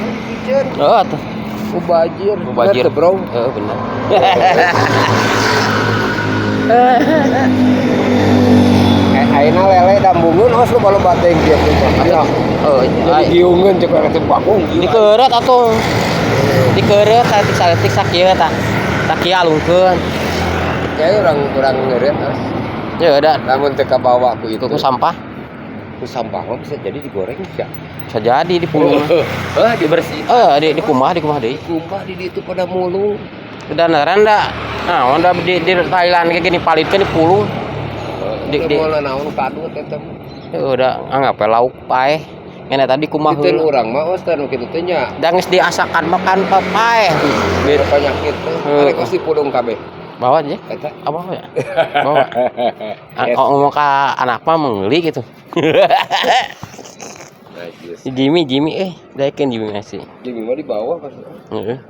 Iya, dipikeun. Oh, atuh. Mubajir. Mubajir. Bener teu, bro? Heeh, bener. Eh, ayeuna lele dambungeun os loba-loba teh kieu teh. Ya. Oh, Jadi giungeun cek urang teh bagong. Dikeureut atuh. Dikeureut saeutik saeutik sakieu tah. Sakieu alungkeun. Kayak urang urang ngeureut os. Ya udah, Lamun teu kabawa ku itu. Ku sampah. Ku sampah mah bisa jadi digoreng ya. Bisa jadi dipulung. Heh, dibersihin. Eh, di kumaha, di kumaha deui. Kumpah di ditu pada mulung. Udah beneran dah. Nah, udah di Thailand kayak gini palitkeun dipulung. Di naon kadut eta mah. Ya udah anggap we lauk paeh. Ngene tadi kumaha Itu heula. Urang mah os teh nu kitu teh nya. Da geus diasakan makan paeh. Biar penyakit teh. Heeh. Arek kos dipulung kabeh. Bawa aja. Eta. Apa ya? Bawa. Ah, kalau ngomong ke anak mah menggeli gitu. Najis. Jimmy, Jimmy, eh, daekeun Jimmy masih. Jimmy mah dibawa pasti. Heeh.